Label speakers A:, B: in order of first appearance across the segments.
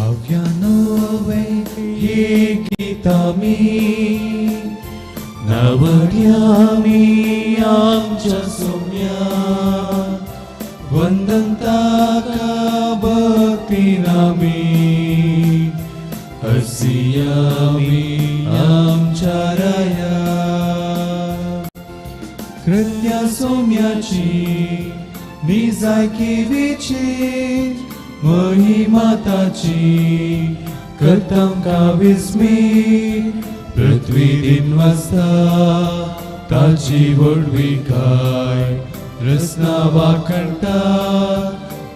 A: गाव्यानोवे ही गीतामी नवड्यामी आमच्या सोम्या वंदन ताका भक्तीन आमी हसियामी आमच्या राया. कृत्या सोम्याची निजायकीविची महिमा ताची करतांका विस्मी पृथ्वी दिन वसता ताची व्हडविकाय रसना वाखणटा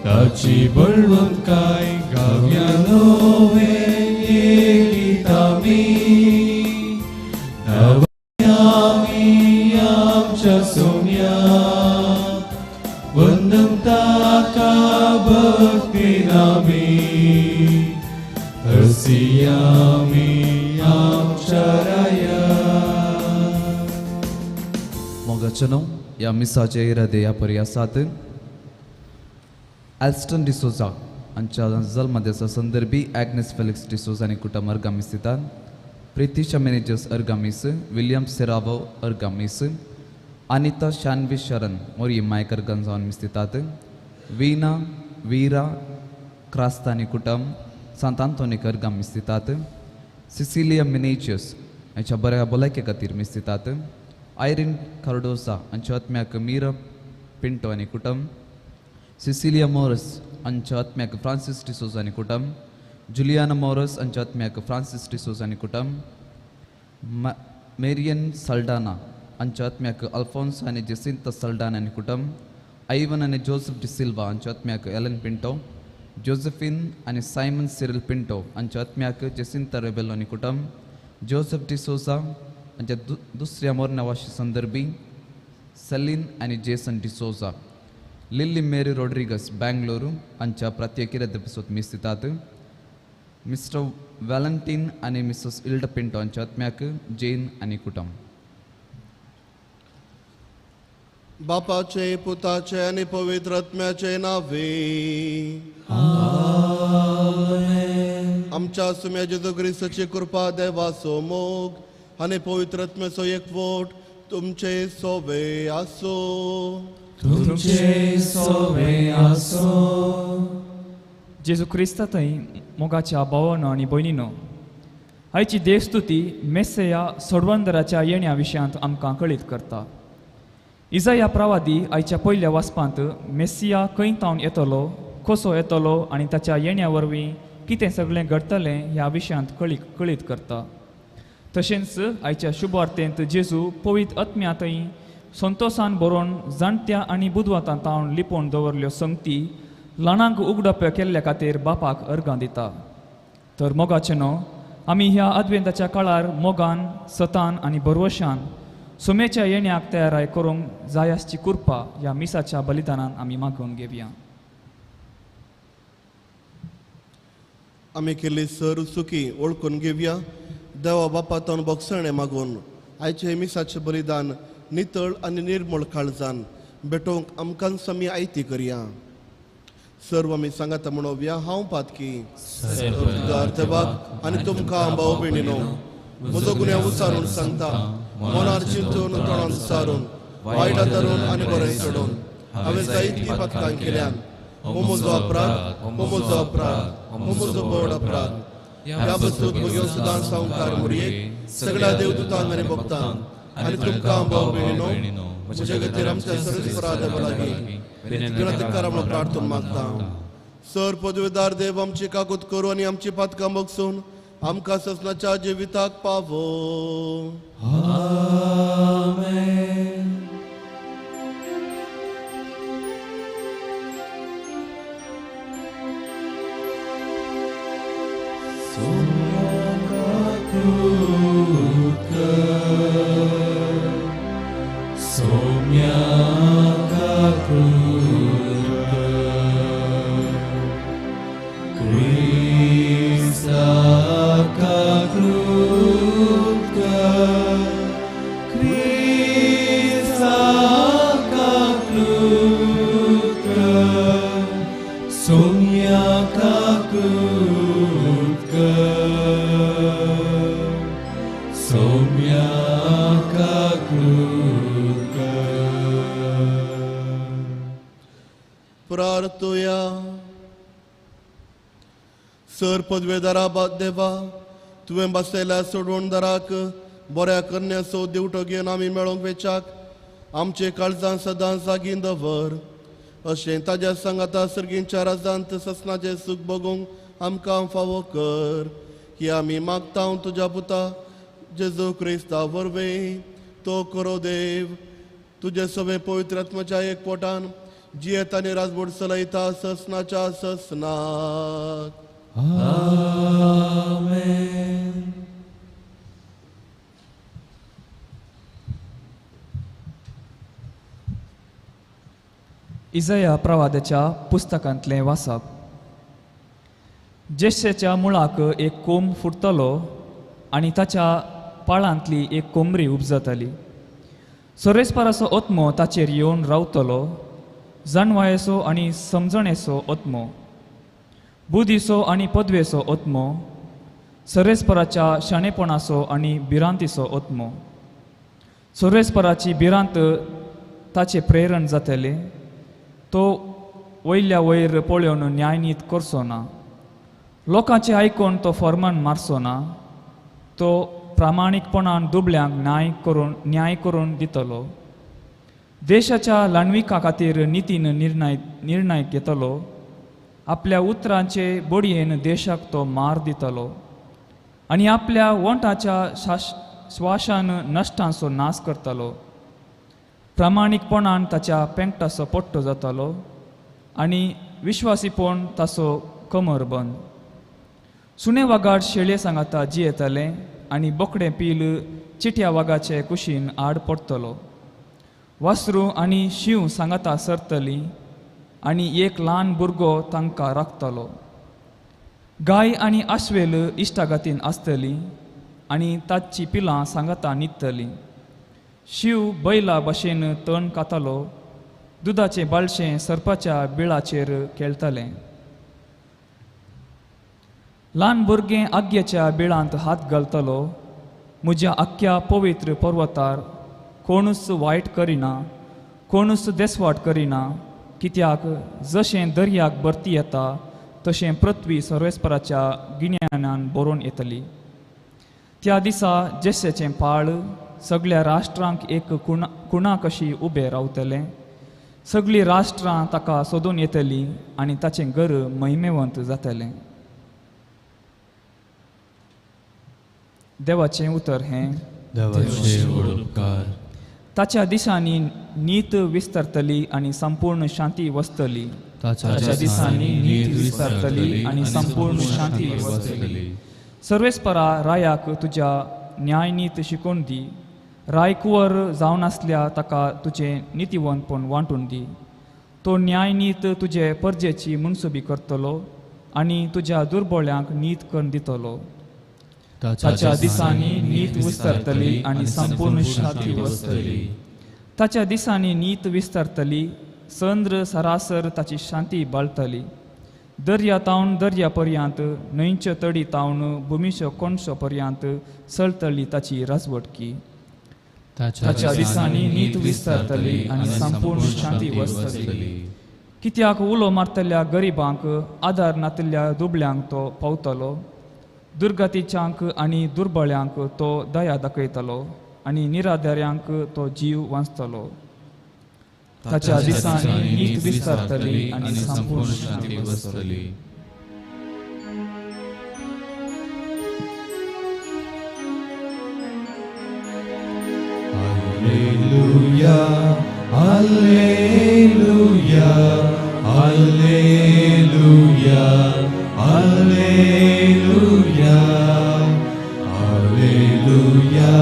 A: ताची बळवंतकाय. गाव्या नोवे गीतामी नवयामी आमच्या सोम्या वंदन ताका भक्तीन आमी हसियामी आमच्या राया.
B: मोगाचें ह्या मिसाचे इरादे ह्या परी आसात. एल्स्टन डिसोजा हांच्या जल्मदिसा संदर्भी एग्नेस फेलिक्स डिसोजा आनी कुटुंब अर्गामीस दितात. प्रितीशा मॅनेजर्स अर्गामीस, विलियम सेरावो अर्गामीस, अनिता शानवी शरण मोरी मायकर गंजावन मिस दितात. वीना वीरा क्रास्तानी कुटुंब सांत आंतोनीक अर्गामीस दितात. सिसिलिया मिनेजर्स हांच्या बऱ्या भलायके खातीर मिस दितात. आयरीन कार्डोसा हांच्या आत्म्याक मीरा पिंटो आनी कुटुंब, सिसिलिया मोरस हांच्या आत्म्याक फ्रांसीस डिसोजा आनी कुटुंब, जुलियाना मोरस हांच्या आत्म्याक फ्रांसीस डिसोजा आनी कुटुंब, मेरियन सल्डाना हांच्या आत्म्याक अल्फोन्सो आनी जेसिंता सल्डाना आनी कुटुंब, आयवन आनी जोसेफ डिसिल्वा हांच्या आत्म्याक एलन पिंटो, जोसेफिन आनी सायमन सिरिल पिंटो हांच्या आत्म्याक जेसिंता रेबेलो आनी कुटुंब, जोसेफ डिसोजा हांच्या दुसऱ्या मोरनावाशी संदर्भी सेलीन आनी Jason D'Souza, Lily Mary Rodrigues Bangalore हांच्या प्रत्येक इरादे मीस दितात. मिस्टर वॅलंटीन आनी मिसेस इल्डा पिंटो हांच्या आत्म्याक जेन आनी कुटुंब.
C: बापाचे पुताचे आनी पवित्र आत्म्याचे नावे आमच्या सुम्या जेजू क्रिस्ताची कृपा, देवाचो मोग आनी पवित्र आत्म्याचो एकवट तुमचे सोवे आसो.
A: तुमचे सोवे आसो.
D: जेजू क्रिस्ता थंय मोगाच्या भावानो आनी भयणीनो, आयची देवस्तुती मेस्सेया सोडवंदराच्या येण्या विशयांत आमकां कळीत करता. इजाया प्रवादी आयच्या पयल्या वाचपांत मेस्सिया खंय तावन येतलो, कसो येतलो आनी ताच्या येण्या वरवीं कितें सगळें घडटलें ह्या विशयांत कळीत करता. तशेंच आयच्या शुभवार्तेंत जेजू पवित्र आत्म्या थंय संतोसान बरोवन जाणट्या आनी बुदवंतां तावन लिपोवन दवरल्यो संगती ल्हानांक उगडप्यो केल्ल्या खातीर बापाक अर्गां दिता. तर मोगाचें न्हू आमी ह्या आदवेंताच्या काळार मोगान, सतान आनी भरवशान सुमेच्या येण्याक तयाराय करूंक जाय आसची कृपा ह्या मिसाच्या बलिदानान आमी मागून घेवया.
C: आमी केल्ली सर चुकी वळखून घेवया. देवा बापा तावन बोगसणें मागून आयचें मिसाचें बलिदान नितळ आनी निर्मळ काळजान भेटोवंक आमकांच आमी आयती करया. सर्व आमी सांगाता म्हणोवया, हांव पातकी देवाक आनी तुमकां भाव भयणीनो म्हजो गुन्यांव उचारून सांगता, मनार चिंतून तोंडान सारून वायटां धरून आनी बरें सोडून हांवें जायतीं पातकां केल्यान. हो म्हजो अपराध, हो म्हजो अपराध, हो म्हजो व्हड अपराध. ह्या वस्तूत म्हज्यो सदां सावकार मुरयेक सगळ्या देवदूतांक आनी भक्तांक आनी तुमकां भाव भयणीनो म्हज्या खातीर आमच्या सर्वेस्परा देवा लागीं विनंती करा म्हणून प्रार्थना मागता. सर पदवीदार देव आमची काकूत करूं आनी आमची पातकां बगसून आमकां ससनाच्या जिविताक पावो.
A: आमेन. Sonia Kaku.
C: प्रार्थुया. सर पदवेदारा देवा, तुवें बसयल्या सोडवणदाराक बऱ्या करण्याचो दिवटो घेवन आमी मेळोवंक वेचाक आमचे काळजान सदां जागीं दवर. अशें ताज्या सांगाता सर्गींच्या राजांत ससनाचें सूख भोगूंक आमकां फावो कर. ही आमी मागता तुज्या पुता जेजू क्रिस्ता वरवीं. तो करो देव तुजे सगळे पवित्र आत्म्याच्या एक पोटान जियेत आनी राजबोड चलयता ससनाच्या ससनाक.
A: आमेन.
D: इजया प्रवादाच्या पुस्तकांतलें वाचप. जेशेच्या मुळाक एक कोंब फुटतलो आनी ताच्या पाळांतली एक कोमरी उपजतली. सोरेस्पराचो आत्मो ताचेर येवन रावतलो, जाणवायेचो आनी समजणेचो आत्मो, बुद्धीचो आनी पदवेचो आत्मो, सरेस्पराच्या शाणेपणाचो आनी भिरांतीचो आत्मो. सोरेस्पराची भिरांत ताचें प्रेरण जातलें. तो वयल्या वयर पळोवन न्यायनीत करचो ना, लोकांचें आयकून तो फॉर्मान मारचो ना. तो प्रामाणीकपणान दुबल्यांक न्याय करून दितलो. देशाच्या ल्हानविका खातीर नितीन निर्णय घेतलो. आपल्या उतरांचे बडयेन देशाक तो मार दितलो आनी आपल्या वोंटाच्या श्वासान नश्टांचो नाश करतलो. प्रामाणीकपणान ताच्या पेंकटाचो पट्टो जातलो आनी विश्वासीपण ताचो कमर बंद. सुणे वागाड शेळये सांगाता जियेतलें आनी बोकडें पील चिट्या वागाचे कुशीन आड पडटलो. वासरू आनी शींव सांगाता सरतली आनी एक ल्हान भुरगो तांकां राखतलो. गाय आनी आश्वेल इश्टागतीन आसतली आनी ताची पिलां सांगाता न्हिदतलीं. शींव बैला भशेन तण खातालो, दुदाचें बाळशें सरपाच्या बिळाचेर खेळटालें. ल्हान भुरगें आग्याच्या बिळांत हात घालतलो. म्हज्या आख्ख्या पवित्र पर्वतार कोणूच वायट करिना, कोणूच देसवाट करिना. कित्याक जशें दर्याक भरती येता तशें पृथ्वी सर्वेस्पराच्या गिन्यानान भरून येतली. त्या दिसा जेसेचें पाळ सगळ्या राष्ट्रांक एक कुणा कशी उबें रावतलें. सगळीं राष्ट्रां ताका सोदून येतलीं आनी ताचें घर महिमेवंत जातलें. देवाचें उतर हें.
A: देवाचे उपकार.
D: ताच्या दिसांनी नीत विस्तारतली आनी संपूर्ण शांती वसतली. ताच्या दिसांनी नीत विस्तारतली आनी संपूर्ण शांती वसतली. सर्वेस्परा रायाक तुज्या न्यायनीत शिकोवन दी. राय कुंवर जावन आसल्या ताका तुजें नितीवंतपण वांटून दी. तो न्यायनीत तुजे परजेची मनसुबी करतलो आनी तुज्या दुर्बळ्यांक नीत करून दितलो. ताच्या दिसांनी नीत विस्तारतली आनी संपूर्ण शांती वसतली. ताच्या दिसांनी नीत विस्तारतली. चंद्र सरासर ताची शांती बाळतली. दर्या तावन दर्या पर्यंत, न्हंयच्यो तडी तावन भुमीच्यो कोणसो पर्यंत चलतली ताची राजवटकी. ताच्या दिसांनी नीत विस्तारतली आनी संपूर्ण शांती वसतली. कित्याक उलो मारतल्या गरिबांक, आदार नातिल्ल्या दुबल्यांक तो पावतलो. दुर्गतीच्यांक आनी दुर्बळ्यांक तो दया दाखयतलो आनी निराधाऱ्यांक तो जीव वांचतलो. ताच्या दिसांनी नीत विस्तारतली आनी संपूर्ण शांती वसतली.
A: Alleluia, Alleluia, Alleluia, Alleluia, Alleluia,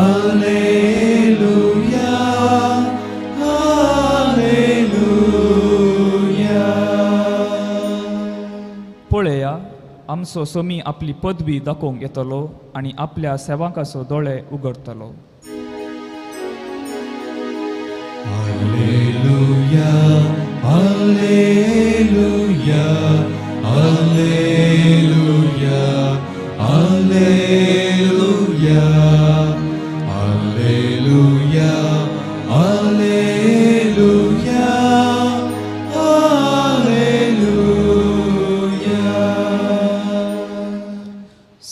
A: Alleluia, Alleluia.
D: पळया, आमचो समी आपली पदवी दाखोवंक येतलो आनी आपल्या सेवकाचो दोळे उगडतलो.
A: Alleluia, Alleluia, Alleluia, Alleluia, Alleluia, Alleluia, Alleluia.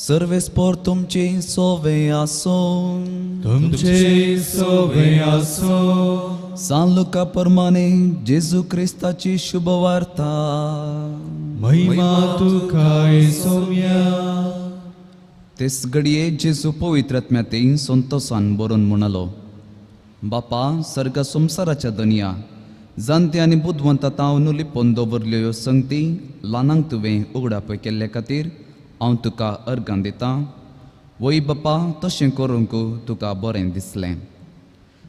B: सर्वेस्पोर तुमचे सोवे आसो,
A: तुमचे सोवे आसो.
B: सान लुका प्रमाणे जेजू क्रिस्ताची शुभवार्ता.
A: महिमा तुका सोम्या.
B: तेच घडये जेजू पवित्र आत्म्याते संतोसान बरोवन म्हणालो, बापा सर्ग संवसाराच्या दनया, जाणते आनी बुदवंत तावन लिपोवन दवरल्यो ह्यो संगती ल्हानांक तुवें उगडापय केल्ले खातीर हांव तुका अर्गां दितां. वय बापा, तशें करूंक तुका बरें दिसलें.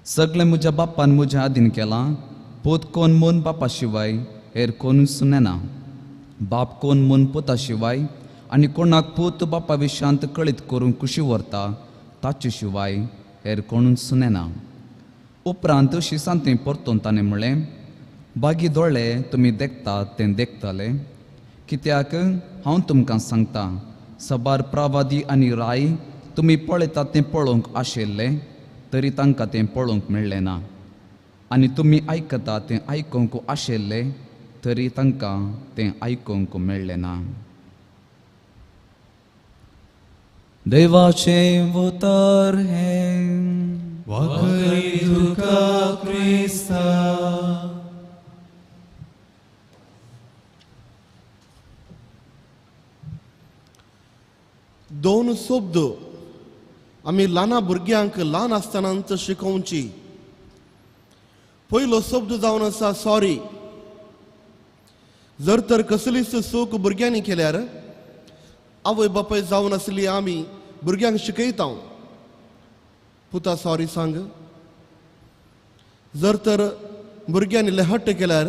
B: सगळें म्हज्या बापान म्हज्या आदीन केलां. पूत कोण म्हूण बापा शिवाय हेर कोणूच नेना, बाप कोण म्हूण पुता शिवाय आनी कोणाक पूत बापा विशांत कळीत करूंक कुशी व्हरता ताचे शिवाय हेर कोणूच नेना. उपरांत शिसांतें परतून ताणें म्हणलें, बागी दोळे तुमी देखतात तें देखतले, कित्याक हांव तुमकां सांगता, सबार प्रावादी आनी राय तुमी पळयतात तें पळोवंक आशिल्ले तरी तांकां तें पळोवंक मेळ्ळें ना, आनी तुमी आयकता तें आयकूंक आशिल्ले तरी तांकां तें आयकूंक मेळ्ळें ना. देवाचें उतर हें.
A: वाकरी तुका क्रिस्ता.
C: दोन शब्द आमी ल्हान भुरग्यांक ल्हान आसतनाच शिकोवची. पयलो शब्द जावन आसा सॉरी. जर तर कसलीच चूक भुरग्यांनी केल्यार आवय बापाय जावन आसली आमी भुरग्यांक शिकयता, पुता सॉरी सांग. जर तर भुरग्यांनी हट्ट केल्यार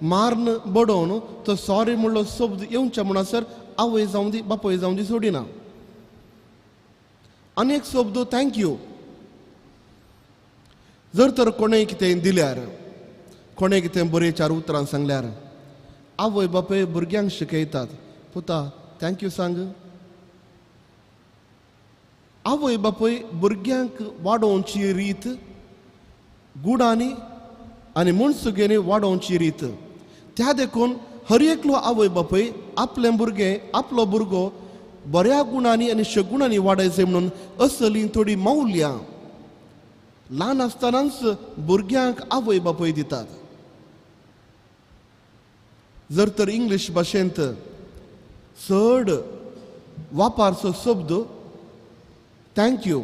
C: माਰਨ बडोवन तो सॉरी म्हणलो शब्द येवच्या म्हणसर आवय जावं दी बापाय जावं दी सोडिना. आनी एक शब्द thank you. जर तर कोणें कितें दिल्यार, कोणें कितें बरें चार उतरां सांगल्यार आवय बापाय भुरग्यांक शिकयतात, पुता thank you सांग. आवय बापाय भुरग्यांक वाडोवची रीत गुडांनी आनी मनसुगेनी वाडोवची रीत. त्या देखून हर एकलो आवय बापाय आपलें भुरगें आपलो भुरगो बऱ्या गुणांनी आनी शगुणांनी वाडयचें म्हणून असलीं थोडीं मौल्यां ल्हान आसतनाच भुरग्यांक आवय बापाय दितात. जर तर इंग्लीश भाशेंत चड वापरचो शब्द thank you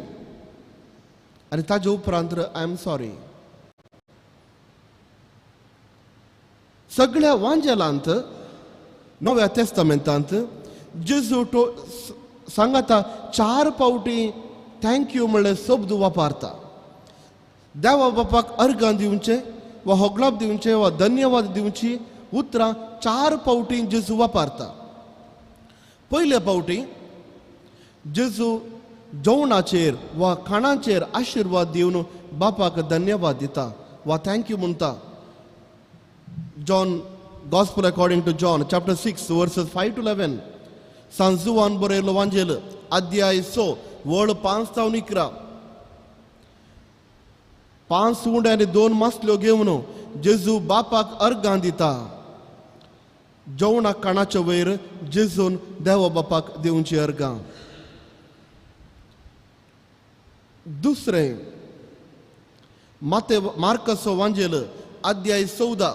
C: आनी ताजे उपरांत I am sorry. सगळ्या वांजेलांत नव्या तेस्तामेंतांत जेजू सांगाता चार पावटी thank you म्हणले शब्द वापरता. देवा बापाक अर्गां दिवचें वा होगडाप दिवचें वा धन्यवाद दिवची उतरां चार पावटी जेजू वापरता. पयले पावटी जेजू जेवणाचेर वा खाणाचेर आशिर्वाद दिवन बापाक धन्यवाद दिता वा thank you म्हणटा. John gospel according to John chapter 6 verses 5 to 11. सांजुवान बरयलो वांजेल अध्याय 6 वळ 5 जावन 11. 5 उंडे आनी 2 मासल्यो घेवन जेजू बापाक अर्गां दिता. जेवणाक खाणाच्या वयर जेजून देवा बापाक दिवची अर्गां. दुसरें माते मार्काचो वांजेल अध्याय 14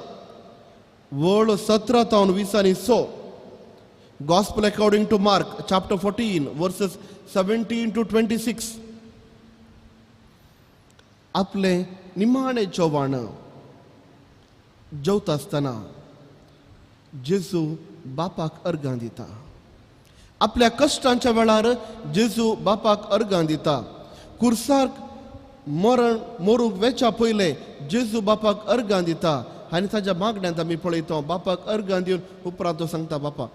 C: वळ 17 तावन 20 आनी 100. Gospel according to Mark chapter 14 verses 17 to 26. आपले निमाणे जेवण जेवता आसतना जेजू बापाक अर्गां दिता. आपल्या कश्टांच्या वेळार जेजू बापाक अर्गां दिता. कुर्सार मरण मरूंक वेच्या पयलें जेजू बापाक अर्गां दिता आनी ताज्या मागण्यांत आमी पळयता बापाक अर्गां दिवन उपरांत तो सांगता, बापा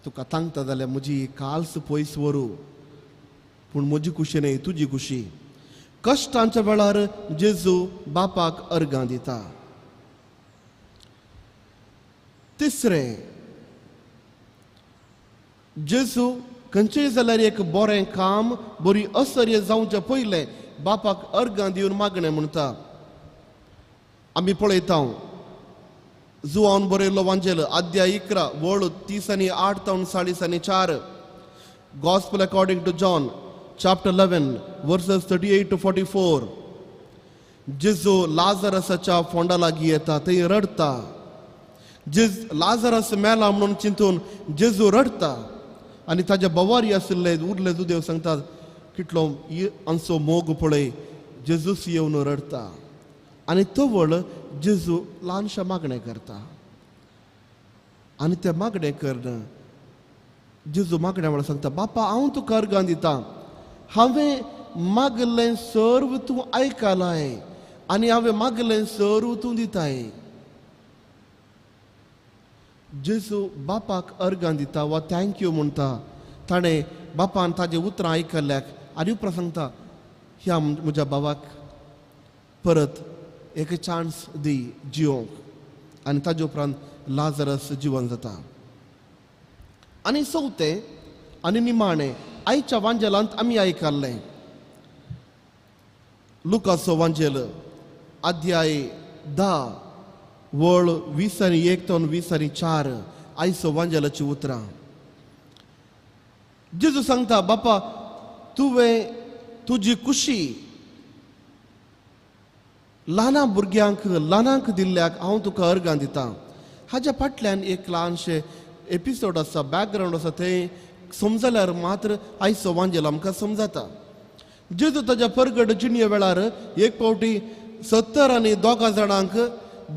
C: तुका तांकता जाल्यार म्हजी काल्स पयस व्हरू, पूण म्हजी खुशी न्हय तुजी खुशी. कश्टांच्या वेळार जेजू बापाक अर्गां दिता. तिसरें, जेजू खंयचेय जाल्यार एक बरें काम बरी असर्य जावचें पयलें बापाक अर्गां दिवन मागणें म्हणटा. आमी पळयता जुवान बरयल्लो वांजेल अध्याय 11 वळ 30 आनी 8 तावन 40 आनी 4. Gospel according to John chapter 11 verses 38 to 44. जेजू लाजरसाच्या फोंडा लागीं येता, थंय रडटा. जेज लाजरस मेला म्हणून चिंतून जेजू रडटा आनी ताज्या बवारी आशिल्ले उरले जुदेव सांगतात कितलो आमचो मोग पळय, जेजूस येवन रडटा. आनी तवळ जेजू ल्हानशें मागणें करता आनी तें मागणें करून जेजू मागण्या वेळार सांगता, बापा हांव तुका अर्गां दिता, हांवें मागलें सर्व तूं आयकलाय आनी हांवें मागलें सर्व तूं दिताय. जेजू बापाक अर्गां दिता वा thank you म्हणटा. ताणें बापान ताजें उतरां आयकल्ल्याक आनी उपरांत सांगता, ह्या म्हज्या भावाक परत एक चान्स दी जिवंक. आनी ताजे उपरांत लाजरस जिवन जाता. आनी चवथें आनी निमाणें आयच्या वांजेलांत आमी आयकल्लें लुकाचो वांजेल अध्याय 10 वळ 20 आनी 1 तो 20 आनी 4 आयचो वांजेलाची उतरां. जेजू सांगता, बापा तुवें तुजी कुशी ल्हाना भुरग्यांक ल्हानांक दिल्ल्याक हांव तुका अर्गां दिता. हाज्या फाटल्यान एक ल्हानशें एपिसोड आसा, बॅकग्रावंड आसा, थंय समजल्यार मात्र आयचो वांजेल आमकां समजता. जेजू ताज्या परगट जिणये वेळार एक फावटी 70 आनी 2 जाणांक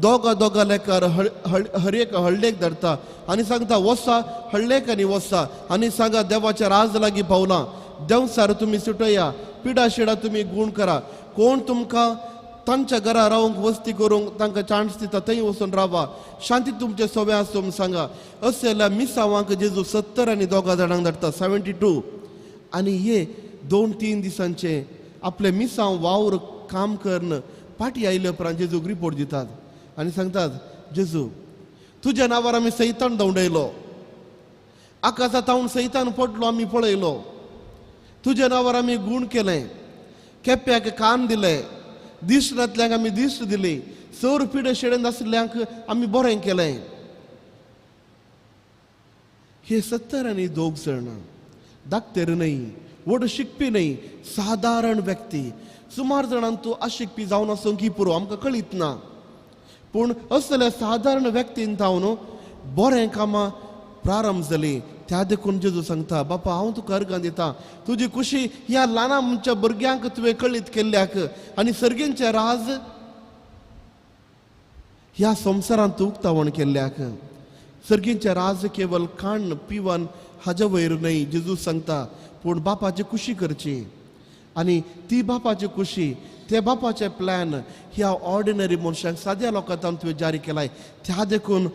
C: दोगा दोगा लेखार हर एक हळडेक धरता आनी सांगता, वसा हळडेक आनी वसा आनी सांगा देवाच्या राज लागीं पावलां, देंवसार तुमी सुटया, पिडा शिडा तुमी गूण करा, कोण तुमकां तांच्या घरा रावंक वस्ती करूंक तांकां चान्स दिता थंय वचून रावा, शांती तुमचे सोवे आसूं म्हूण सांगा. असल्या मिसावांक जेजू 70 आनी 2 जाणांक धाडटा, 72. आनी हे 2-3 दिसांचे आपले मिसांव वावर काम करून पाटी आयले उपरांत जेजूक रिपोर्ट दितात आनी सांगतात, जेजू तुज्या नांवार आमी सैतान धांवडयलो, आकाशा तावन सैतान पडलो आमी पळयलो, तुज्या नांवार आमी गूण केलें, केप्याक कान दिले, दिश्ट नातल्यांक आमी दिश्ट दिली, सर पिडे शेडेन आशिल्ल्यांक आमी बरें केलें. हे 70 आनी 2 जाण धाकटेर न्हय, व्हड शिकपी न्हय, सादारण व्यक्ती. सुमार जाणांक तूं अशिकपी जावन आसूंक की पुरो आमकां कळीत ना, पूण असल्या सादारण व्यक्तीन जावन बरें कामां प्रारंभ जालीं. त्या देखून जेजू सांगता, बापा हांव तुका अर्गां दिता, तुजी कुशी ह्या ल्हाना आमच्या भुरग्यांक तुवें कळीत केल्ल्याक आनी सर्गेंचें राज ह्या संवसारांत उक्तावण केल्ल्याक. सर्गेंचें राज केवल खाण पिवन हाज्या वयर न्हय जेजू सांगता, पूण बापाची कुशी करची आनी ती बापाची कुशी, ते बापाचे प्लॅन ह्या ऑर्डिनरी मनशांक साद्या लोकांत तुवें जारी केलाय. त्या देखून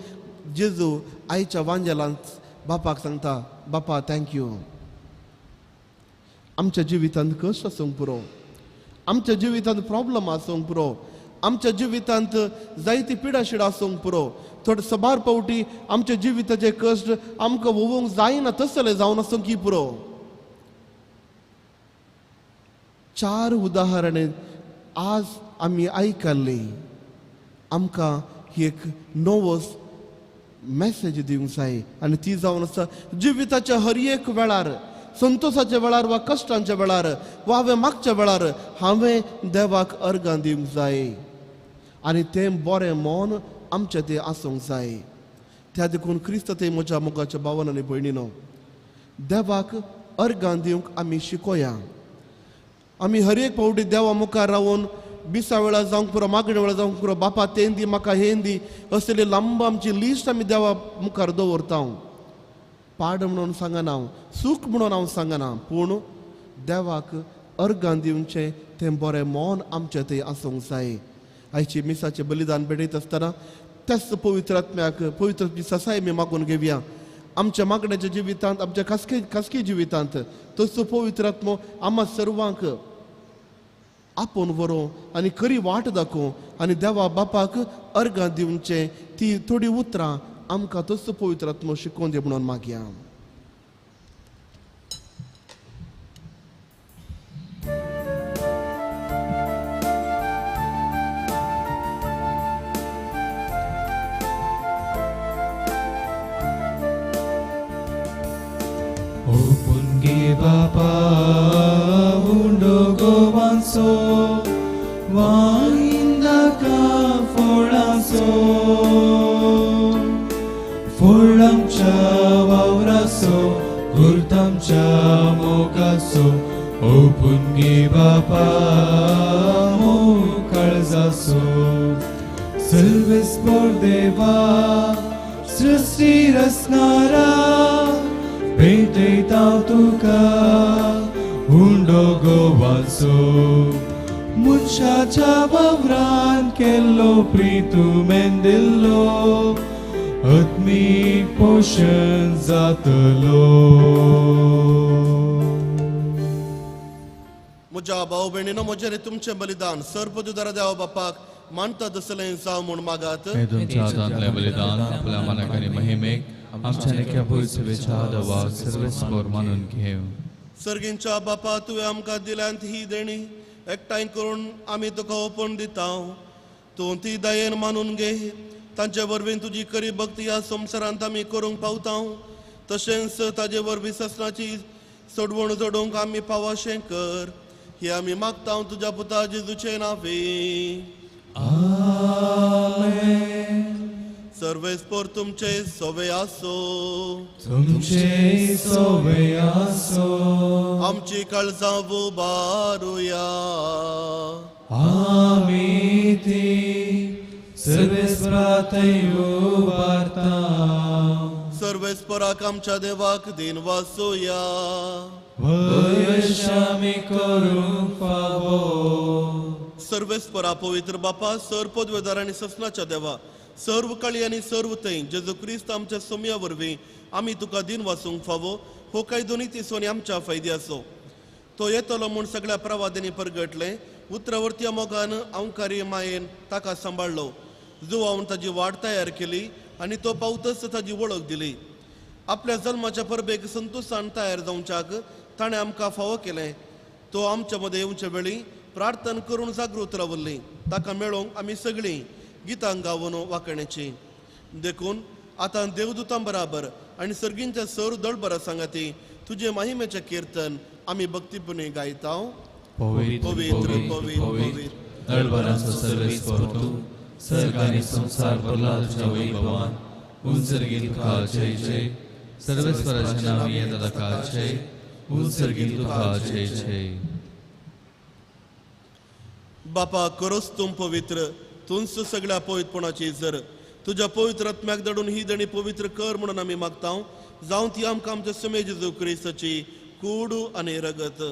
C: जेजू आयच्या वांजेलांत बापाक सांगता, बापा thank you. आमच्या जिवितांत कश्ट आसूंक पुरो, आमच्या जिवितांत प्रॉब्लम आसूंक पुरो, आमच्या जिवितांत जायती पिडाशिडा आसूंक पुरो, थोडे सबार पावटी आमच्या जिविताचे कश्ट आमकां वोवंक जायना तसले जावन आसूंक की पुरो. 4 उदाहरणां आज आमी आयकल्लीं, आमकां एक नवोच मॅसेज दिवंक जाय आनी ती जावन आसा जिविताच्या हर एक वेळार, संतोसाच्या वेळार वा कश्टांच्या वेळार वा हांवें मागच्या वेळार हांवें देवाक अर्गां दिवंक जाय आनी तें बरें मन आमचें तें आसूंक जाय. त्या देखून क्रिस्त ते म्हज्या मोगाच्या भावान आनी भयणीनो, देवाक अर्गां दिवंक आमी शिकोया. आमी हर एक फावटी देवा मुखार रावन बिसा वेळार जावंक पुरो, मागणे वेळार जावंक पुरो, बापा तें दी म्हाका हें दी असली लांब आमची लिस्ट आमी देवा मुखार दवरता. पाड म्हणून सांगना हांव, सूख म्हणून हांव सांगना, पूण देवाक अर्गां दिवचें तें बरें मन आमचें थंय आसूंक जाय. आयची मिसाचें बलिदान भेटयत आसतना त्याच पवित्र आत्म्याक पवित्र ससाय आमी मागून घेवया. आमच्या मागण्याच्या जिवितांत, आमच्या खासगी जिवितांत तसो पवित्र आत्मो आमा सर्वांक आपोवन व्हरूं आनी खरी वाट दाखोवं आनी देवा बापाक अर्गां दिवचें ती थोडी उतरां आमकां तसो पवित्र आत्मो शिकोवन दी म्हणून मागया.
A: ओ पुनगे बापा उंडो गोवांचो वाईंदाका फोळांचो फोळांच्या वावराचो गुर्तांच्या मोगाचो ओपून गे बापा मोग काळजाचो सर्वेस्पोर देवा सृष्टी रचणारा भेटयता तुका उंडो गोवाचो मनशाच्या वावरान केल्लो प्रितू मेंदिल्लो आत्मीक पोशण जातलो.
C: म्हज्या भाव भयणीनो म्हजें तुमचें बलिदान सर्वपदुदारा देवा बापाक मानता तसलें जावं म्हूण मागात.
A: हे तुमच्या हातांतलें बलिदान आपल्या मनाक आनी महिमेक आमच्या निक्या पयसुवेच्या देवा सर्वेस्पोर मानून घेव.
C: सर्गींच्या बापा तुवें आमकां दिल्यांत ही देणी एकठांय करून आमी तुका ओपून दिता. तूं ती दयेन मानून घे. तांचे वरवीं तुजी खरी भक्ती ह्या संवसारांत आमी करूंक पावता. तशेंच ताजे वरवीं ससनाची सोडवण जोडूंक आमी पावाशें कर. हे आमी मागता तुज्या पुता जेजूचे नांवे.
A: आमेन.
C: सर्वेस्पोर तुमचे सोवे आसो.
A: तुमचे सोवे आसो.
C: आमची काळजां उबारुया.
A: आमी ती सर्वेस्परा थंय उबारता.
C: सर्वेस्पराक आमच्या देवाक दिन वासुया.
A: वयश आमी करूंक फावो.
C: सर्वेस्परा पवित्र बापा सर पदवेदार आनी ससनाच्या देवा सर्व काळी आनी सर्व थंय जेजू क्रिस्त आमच्या सोम्या वरवीं आमी तुका दिन वासूंक फावो. हो कायदो नितीचो आनी आमच्या फायद्याचो. तो येतलो म्हूण सगळ्या प्रवाद्यांनी परगटलें. उतरावरत्या मोगान अंकारी मायेन ताका सांबाळ्ळो. जुवावन ताजी वाट तयार केली आनी तो पावतच ताजी वळख दिली. आपल्या जल्माच्या परबेक संतोशान तयार जावच्याक ताणें आमकां फावो केलें. तो आमच्या मदें येवचे वेळी प्रार्थना करून जागृत रावल्ली. ताका मेळोवंक आमी सगळीं गितां गावन वांकण्याची. देखून आतां देवदूतां बराबर आनी सर्गींच्या सर दळबरा सांगाती तुजे महिमेचें किर्तन आमी भक्तीपणी गायता.
A: पवित्र
C: पवित्र
A: पवित्र
C: पवित्र
A: पवित्र दळबरांचो सर्वेस्पोर तूं सर्ग आनी संवसार भरला तुज्या वैभवान. उंचर्गी तुका जय जय. सर्वेस्पराच्या नांवी येता ताका जय. उंचर्गी तुका जय जय.
C: बापा करोच तूं पवित्र तूंच सगळ्या पवित्रपणाची जर तुज्या पवित्र आत्म्याक धाडून ही देणी पवित्र कर म्हणून आमी मागता. जावं ती आमकां आमच्या समे जेजू क्रिस्ताची कूड आनी रगत.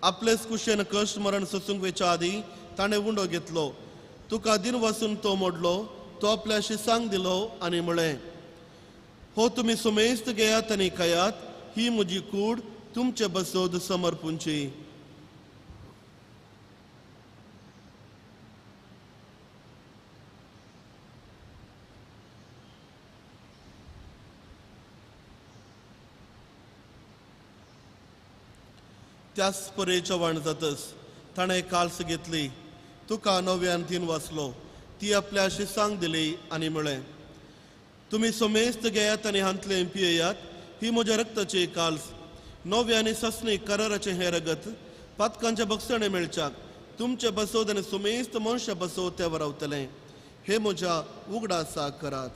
C: आपलेच कुशेन कश्ट मरण सोसूंक वेच्या आदीं ताणें उंडो घेतलो. तुका दिन वासून तो मोडलो. तो आपल्या शिसांक दिलो आनी म्हळें, हो तुमी सुमेस्त घेयात आनी खायात. ही म्हजी कूड तुमचे बसोद समर्पूंची. त्याच परे चव्हाण जातस ताणें काल्स घेतली. तुका नव्यान दिन वाचलो. ती आपल्या शिसांक दिली आनी म्हळें, तुमी समेस्त घेयात आनी हांतलें पियेयात. ही म्हज्या रक्ताची काल्स. नव्या आनी ससनी कराराचें हें रगत पातकांच्या बक्षणे मेळच्याक तुमचे बसोद आनी सुमेस्त मनशा बसोद ते वरावतलें. हे म्हज्या उगडासाक करात.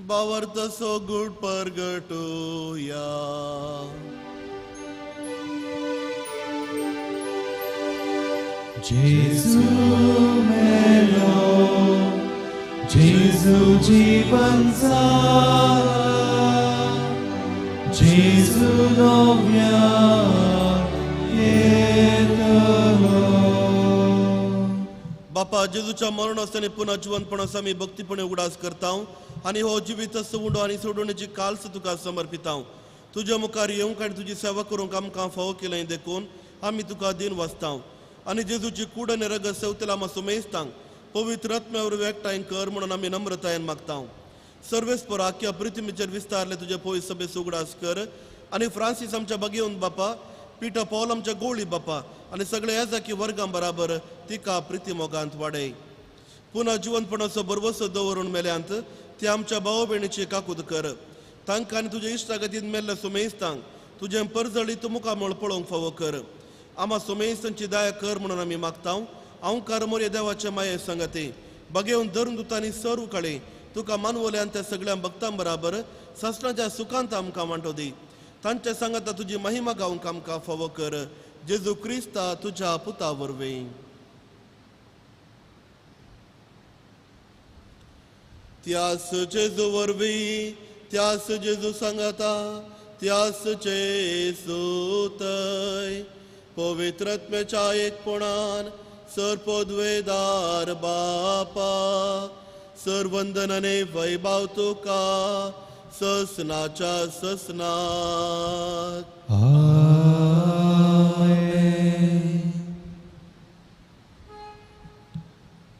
C: बावर्त सो गुड परगटूया.
A: जेजू मेलो जेजू जीवन जाला जेजू नव्यान येतलो.
C: बापा जेजूच्या मरण आसतना पुन्हा जिवंतपणाचो आमी भक्तीपणे उगडास करता आनी हो जिवीत उंडो आनी सोडवणेची काल्स तुका समर्पिता. तुज्या मुखार येवंक आनी तुजी सेवा करूंक आमकां फावो केलें देखून आमी तुका दिन वाचता आनी जेजूची कूड आनी रगत सेवतेला आमकां सुमेस्तांक पवित्र आत्म्या वरवीं एकठांय कर म्हणून आमी नम्रतायेन मागता. सर्वेस्पर आख्या पृथ्वीचेर विस्तारले तुजे पवित्र सभेचो उगडास कर आनी फ्रांसीस आमच्या बगेवन बापा, पिटर पॉल आमच्या गोळी बापा आनी सगळे याजाकी वर्गां बराबर तिका प्रिती मोगांत वाडय. पुन्हा जिवनपणाचो भरवसो दवरून मेल्यांत ते आमच्या भाव भयणीची काकूत कर. तांकां आनी तुज्या इश्टागतीन मेल्ल्या सुमेस्तांक तुजें परजळीत मुखामळ पळोवंक फावो कर. आमा सुमेस्तांची दया कर म्हणून आमी मागता. अंकार मोरये देवाचे माये सांगते बगेवन धरून दुतांनी सर्व काळे तुका मानवल्यान त्या सगळ्या भक्तां बराबर सासणाच्या सुखांत आमकां वांटो दी. तांच्या सांगाता तुजी महिमा गावंक आमकां फावो कर. जेजू क्रिस्ता तुज्या पुता वरवीं. त्यास जेजू वरवीं, त्यास जेजू सांगाता, त्यास जेजू तय पवित्रत्मेच्या एकपणान सर पदवेदार बापा सर वंदनाने वैभव तुका ससनाच्या ससनाक.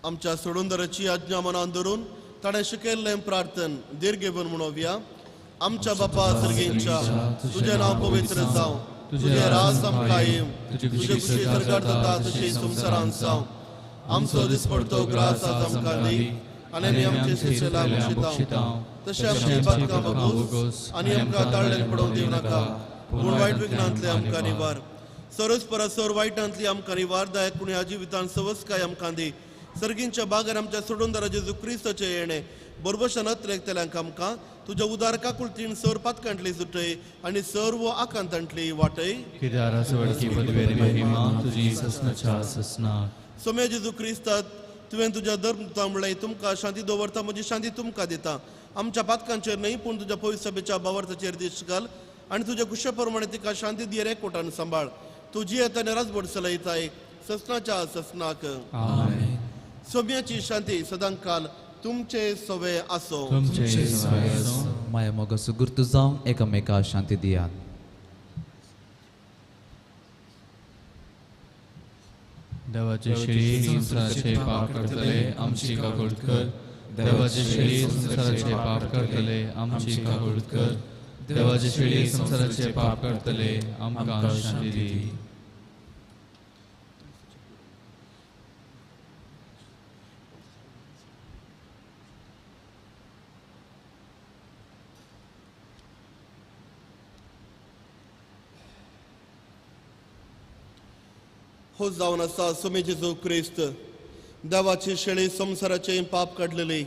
C: आमच्या सोडूनदाराची आज्ञा मनान धरून ताणें शिकयल्लें प्रार्थन दीर्घेवन म्हणोवया. आमच्या बापा सर्गेंच्या, तुजें नांव पवित्र जावं, तुजें राज आमकां येवं, तुजे खुशी सरकार जाता तशी संवसारांत जावं. आमचो दिसपडतो ग्रास आज आमकां दी आनी आमी आमचे शिशेला बक्षिता तशें आमची पातकां बगोस आनी आमकां ताळ्ळेन पडोवंक दिवं नाका, पूण वायट विघ्नांतले आमकां निवार. सरस परसर वायटांतली आमकां निवार दायक पूण ह्या जिवितांत सवसकाय आमकां दी. सर्गींच्या बागान आमच्या सोडूनदारा जेजू क्रिस्ताचें येणें बरोबरशान अत्रेकतल्यांक आमकां तुज्या उदार काकुळतीन सर पातकांतली सुटय आनी सर्व आकांतांतली वाटय. सोम्या जेजू क्रिस्तात तुवें तुज्या धर्म म्हणलें तुमकां शांती दवरता, म्हजी शांती तुमकां दिता. आमच्या पातकांचेर न्हय पूण तुज्या पवित्र सभेच्या भावार्थाचेर दीस घाल आनी तुज्या कुशे प्रमाणे तिका शांती दी एकवटान सांबाळ. तुजी येता राजभट चलयताय ससनाच्या ससनाक. सोम्याची शांती सदांकाल तुमचे सवे आसो.
B: माया मोगाचो गुर्तू जावन एकामेका शांती दियात.
A: देवाचे शेळी संवसाराचे पाप करतले आमची काकूळट कर. देवाचे शेळी संवसाराचे पाप करतले आमची काकूळट कर. देवाचे शेळी संवसाराचे पाप करतले आमकां शांती दी.
C: हो जावन आसा सोमे जेजू क्रिस्त देवाची शेळी संवसाराचे पाप काडलेली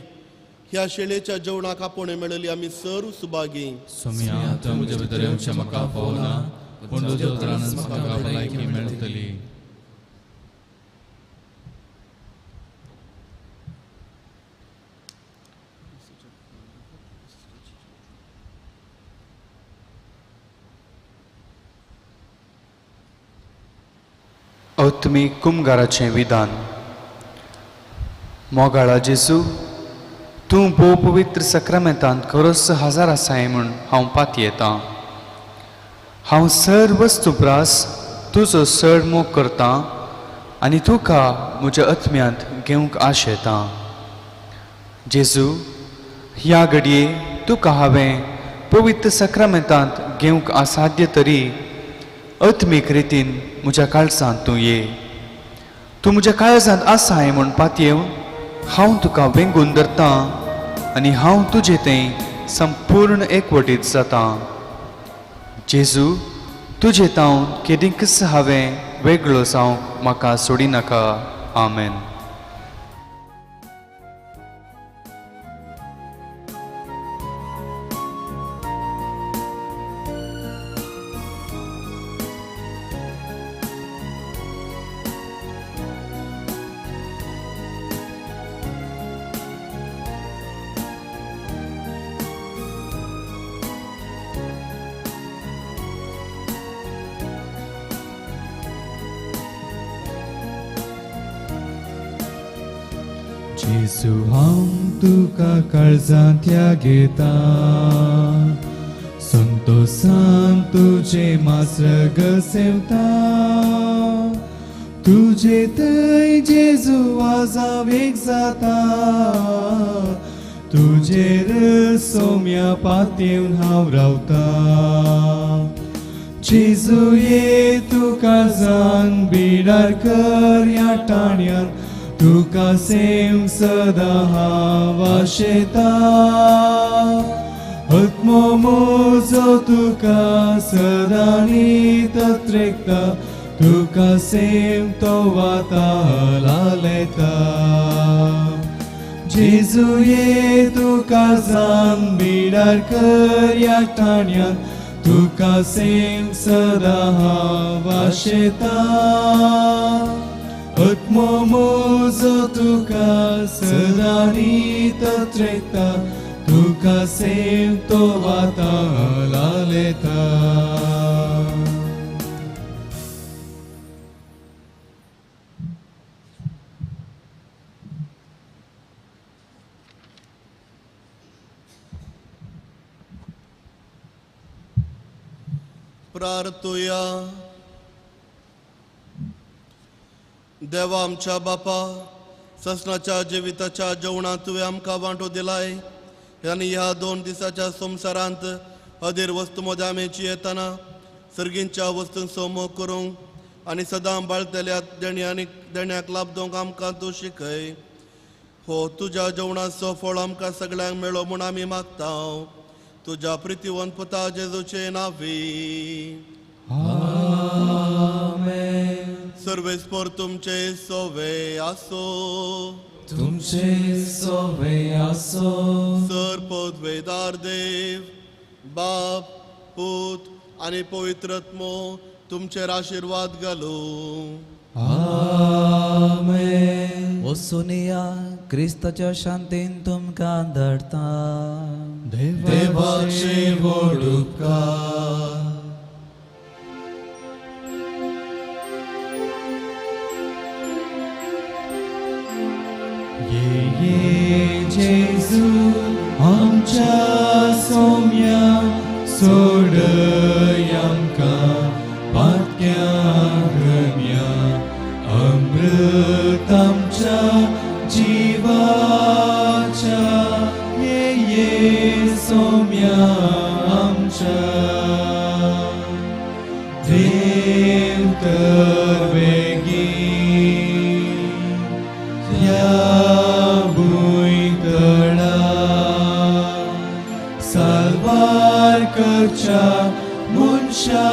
C: ह्या शेळेच्या जेवणाक आपोवणें मेळिल्ली आमी सर्व सुभागी.
A: सोम्या, तूं म्हजे भितर येवचें म्हाका फावना, पूण तुज्या उतरानच म्हाका भलायकी मेळटली.
E: आत्मीक कुमगाराचें विधान. मोगाळा जेजू, तूं भोव पवित्र सक्रामेंतांत खरोच हजार आसाय म्हूण हांव पातयेतां. हांव सर वस्तू प्रास तुजो चड मोग करतां आनी तुका म्हज्या आत्म्यांत घेवंक आशेतां. जेजू, ह्या घडये तुका हांवें पवित्र सक्रामेंतांत घेवंक असाध्य तरी आत्मीक रितीन म्हज्या काळजांत तूं ये. तूं म्हज्या काळजांत आसाय म्हूण पातयेवन हांव तुका वेंगून धरतां आनी हांव तुजे थंय संपूर्ण एकवटीत जातां. जेजू, तुजे तावन केदींकच हांवें वेगळो जावंक म्हाका सोडिनाका. आमेन.
A: जेजू, हांव तुका काळजांत घेता, संतोसान तुजे मास्रग सेवता. तुजे थंय जेजू आजाव एक जाता, तुजेर सोम्या पातयेवन हांव रावता.
E: जेजू ये तुका जान बिडार कर ह्या टाण्यार तुका सेम सदां हांव आशेता आत्मो म्हजो तुका सदां नीत त्रेकता तुका सेम तो वाता लालेता जेजू ये तुका जान बिडार कर ह्या टाण्यार तुका सेम सदां हांव आशेता आत्मो म्हजो तुका सदां नीत त्रेकता तुका सेम तो वाता लालेता.
C: प्रार्थुया. देवा आमच्या बापा, ससनाच्या जिविताच्या जेवणांत तुवें आमकां वांटो दिलाय आनी ह्या 2 दिसाच्या संवसारांत अधीर वस्तू मदें आमी जियेतना सर्गींच्या वस्तूंचो मोग करूंक आनी सदां बाळतल्या देण्याक लाभ दिवंक आमकां तूं शिकय. हो तुज्या जेवणाचो फळ आमकां सगळ्यांक मेळो म्हूण आमी मागता तुज्या प्रितीवंत पुता जेजूचे नांवी.
A: आमेन.
C: सर्वेस्पर तुमचे सोवे आसो.
A: तुमचे सोवे आसो.
C: सर पदवेदार देव बाप पूत आनी पवित्र आत्मो तुमचेर आशिर्वाद घालूं.
A: आमेन.
B: वसुनिया क्रिस्ताच्या शांतीन तुमकां धाडटा.
A: देवाचे व्हड उपकार.
E: ये ये जेजू आमच्या सोम्या सोडय आमकां पातक्या गम्या अमृत आमच्या जिवाच्या ये ये सोम्या आमच्या देव तर बेगीन ह्या भुंयतळा साल्वार करच्या मनशा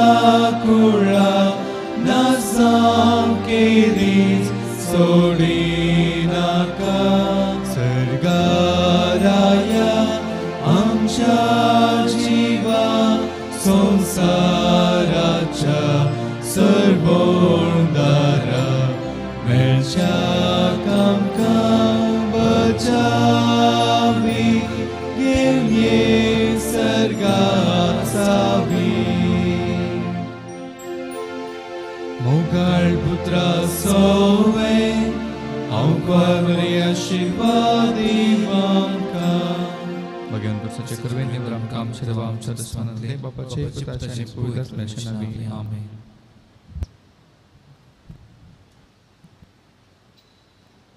E: कुळा ना जावं केदीच सोडिनाका. सर्गाराया आमच्या जिवा संवसाराच्या सर्वोंदारा मेळच्याक आमकां बचावी घेवन ये सर्गा सावी. मोगाळ पुत्रा सोवे हांव बरे आशिर्वाद आमकां.
A: भगवान पुरुषाचे कृपेन निवड आमकां आमच्या देवा आमच्या दसवानांतले बापाचे पुताचे आनी पवित्र आत्म्याच्या नांवी. आमेन.